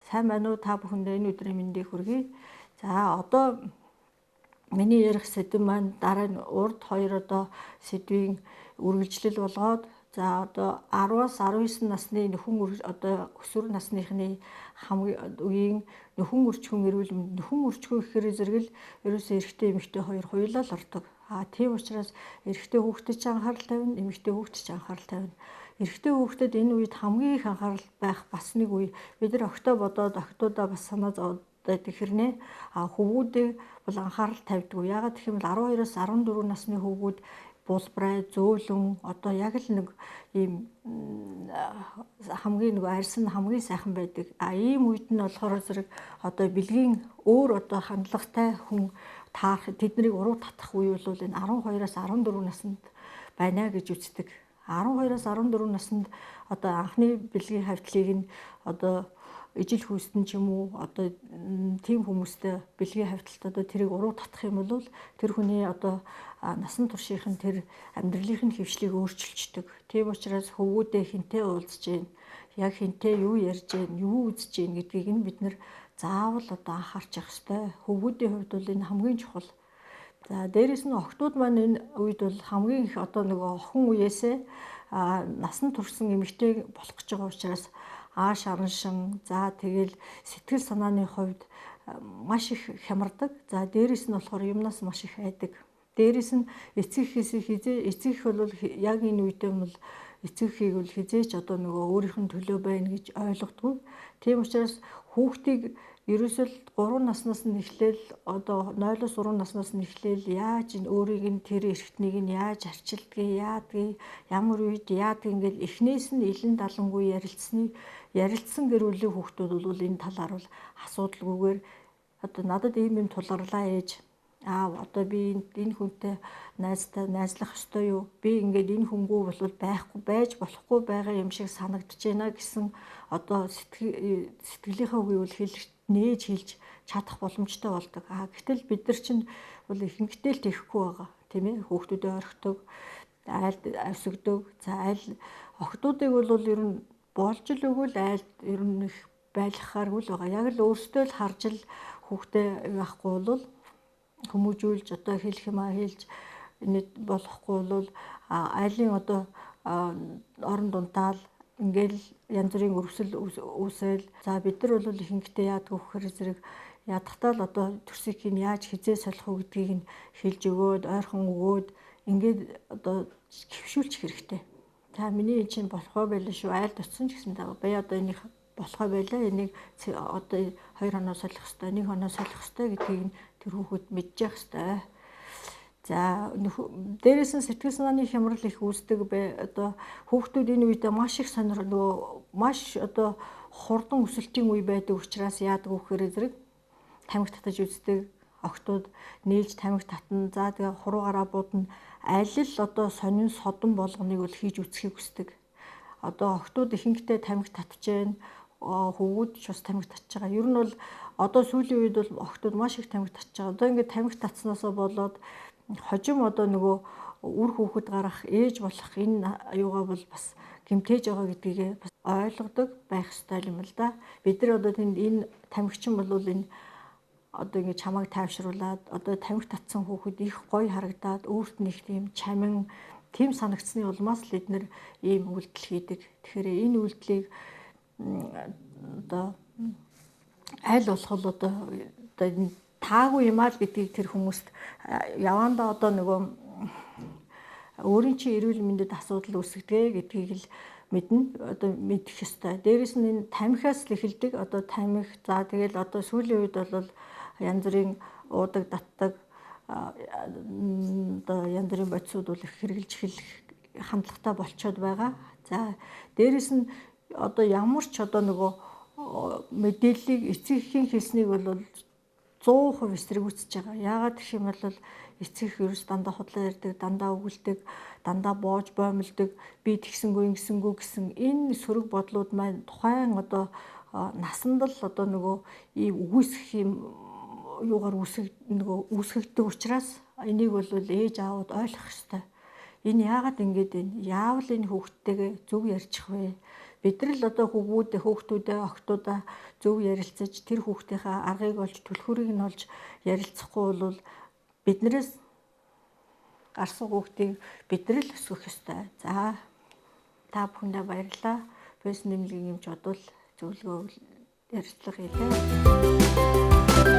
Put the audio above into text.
Сайн байна уу, та бүхэндээ энэ өдрийн мэндийг хүргэе. За одоо миний ярих сэдэв маань дараа нь урд хоёр одоо сэдвийн үргэлжлэл болгоод, за одоо 10-аас 19 насны нөхөн одоо өсвөр насныхны хамгийн үеийн нөхөн үрчхүн эрүүл мэнд, нөхөн үрчхүн гэхээр зэрэг л ерөөсөө эрэгтэй эмэгтэй хоёр хуйлаа л ордог. А тийм учраас эрэгтэй хүүхдэд ч анхаарал тавина, эмэгтэй хүүхдэд ч анхаарал тавина. Эрэгтэй хүүхдэд энэ үед хамгийн их анхаарал байх бас нэг үе. Бид нар огтоо бодоод охтуудаа бас санаа зовоод байдаг хэрнээ. А хөвгүүдийг бол анхаарал тавьдгүй. Яагаад гэх юм бол 12-оос 14 насны хөвгүүд булбрай, зөөлөн одоо яг л нэг ийм хамгийн нэг арьс нь хамгийн сайхан байдаг. А ийм үед нь болохоор зэрэг одоо бэлгийн өөр одоо хандлагатай хүн таарах, тэднийг уруу татах үе бол энэ 12-оос 14 наснд байна гэж үздэг. 12-оос 14 наснд одоо анхны бэлгийн хавтлыг нь одоо ижил хүйстэн ч юм уу одоо тийм хүмүүстэй бэлгийн хавталт одоо тэрийг уруу татах юм бол тэр хүний одоо насан туршийнх нь тэр амьдралынх нь хөвшлийг өөрчилчдөг. Тийм учраас хөвгүүдээ хинтээ уулзж гин, яг хинтээ юу ярьж гин, юу үзэж гин гэдгийг нь бид нэр заавал одоо анхаарч явах ёстой. Хөвгүүдийн хувьд бол энэ хамгийн чухал. За дээрэс нь охтууд маань энэ үед бол хамгийн их одоо нөгөө охин үеэсээ насан турсан эмэгтэй болох гэж байгаа учраас ааш араншин, за тэгэл сэтгэл санааны хувьд маш их хямардаг. За дээрэс нь болохоор юмнаас маш их айдаг. Дээрэс нь эцэг эхээс хизээ эцэг их бол яг энэ үедээ бол эцэг эхийг бол хизээч одоо нөгөө өөрийнх нь төлөө байна гэж ойлгодгүй. Тийм учраас хүүхдийг ерөөсөө л 3 наснаас нь эхлээл одоо 0-оос 3 наснаас нь эхлээл яаж энэ өөрийг нь тэр эрхтнийг нь яаж арчилдгийг, яадгийг, ямар үед яадгийг ингээл эхнээс нь илэн далангүй ярилцсаныг ярилцсан гэр бүлийн хүүхдүүд бол энэ талаар бол асуудалгүйгээр одоо надад ийм юм тулгарлаа ээж. Аа одоо би энэ хүнтэй найзтай найзлах ёстой юу? Би ингээд энэ хүнгүй бол байхгүй байж болохгүй байгаа юм шиг санагдаж байна гэсэн одоо сэтгэлийнхээ үгийг бол хэлж нээж хэлж чадах боломжтой болдог. А гэтэл бид нар чинь бол ихэнхдээ л тэхгүй байгаа, тийм ээ? Хүүхдүүдэд орхидог, айлд авсагдаг. За айл охтуудыг бол ер нь болж л өгвөл айлд ер нь их байлгахааргүй л байгаа. Яг л өөрсдөө л харж л хүүхдээ яахгүй бол хүмүүжүүлж одоо хэлэх юмаа хэлж энэ болохгүй бол айлын одоо орон дунтаал ингээл янз бүрийн өрөвсөл үүсэл. За бид нар бол ихэнхдээ яадаг вэ гэхээр зэрэг ядахтаа л одоо төрсийг нь яаж хизээ солих уу гэдгийг нь хэлж өгөөд, ойрхон өгөөд ингээд одоо хөвшүүлчих хэрэгтэй. За миний энэ чинь болохоо байлаа шүү. Айлд очсон ч гэсэн даа. Би одоо энийг болохоо байлаа. Энийг одоо 2 хоноо солих ёстой, 1 хоноо солих ёстой гэдгийг нь тэр хүүхэд мэдчих ёстой. За дээрээс нь сэтгэл санааны хямрал их үүсдэг бай. Одоо хүүхдүүд энэ үедээ маш их сонир нөгөө маш одоо хурдан өсөлтийн үе байдаг учраас яадаг вэ гэхээр зэрэг тамхи татаж үздэг. Охтууд нийлж тамхи татна. За тэгээ хуруугаараа будна. Аль л одоо сонин содон болгоныг бол хийж үзхийг хүсдэг. Одоо охтууд ихэнхдээ тамхи татж гэн, хөвгүүд ч бас тамхи татж байгаа. Ер нь бол одоо сүүлийн үед бол охтууд маш их тамхи татж байгаа. Одоо ингээд тамхи татснаасаа болоод хожим одоо нөгөө үр хүүхэд гарах, ээж болох энэ аюугаа бол бас гэмтээж байгаа гэдгийг бас ойлгодог байх ёстой юм л да. Бид нар одоо тэнд энэ тамхичин бол энэ одоо ингэ чамайг тайвшруулад одоо тамхи татсан хүүхэд их гоё харагдаад өөрт нь их тийм чамин тийм санагдсны улмаас л эднэр ийм үйлдэл хийдэг. Тэгэхээр энэ үйлдлийг одоо аль болох одоо энэ таагүй юм аа л гэдгийг тэр хүмүүст явандаа одоо нөгөө өөрийн чинь эрүүл мэндэд асуудал үүсгдэг гэдгийг л мэднэ, одоо мэдэх ёстой. Дээрээс нь энэ тамхиас л эхэлдэг. Одоо тамхи, за тэгэл одоо сүүлийн үед бол янз бүрийн уудаг, татдаг одоо янз бүрийн бодисууд бол их хэрэгжилж эхлэх хандлагатай болчоод байгаа. За дээрээс нь одоо ямар ч одоо нөгөө мэдээллийг эцэг эхийн хэлснийг бол 100% эсрэгүүцэж байгаа. Яагаад гэх юм бол эцэг их ерөөс дандаа худлаа ярьдаг, дандаа өгүүлдэг, дандаа боож боомлдог, би тэгсэнгүү ингэсэнгүү гэсэн энэ сөрөг бодлууд маань тухайн одоо насанд л одоо нөгөө ийм үгүйсэх юм юугаар үүсэг нөгөө үүсгэгддэг учраас энийг бол ээж аавууд ойлгох ёстой. Энэ яагаад ингэж байна? Яавал энэ хүүхдтэйгээ зөв ярьчих вэ? Бид нар л одоо хүүгүүдээ, хүүхдүүдээ, охтуудаа зөв ярилцаж, тэр хүүхдийнхээ аргыг олж, түлхүүрийг нь олж ярилцахгүй бол биднээс гарсан хүүхдийг бид нар л өсгөх ёстой. За, та бүхэндээ баярлалаа. Бойс нэмлэгийн эмч бодвол зөвлөгөө ярилцлага хийлээ.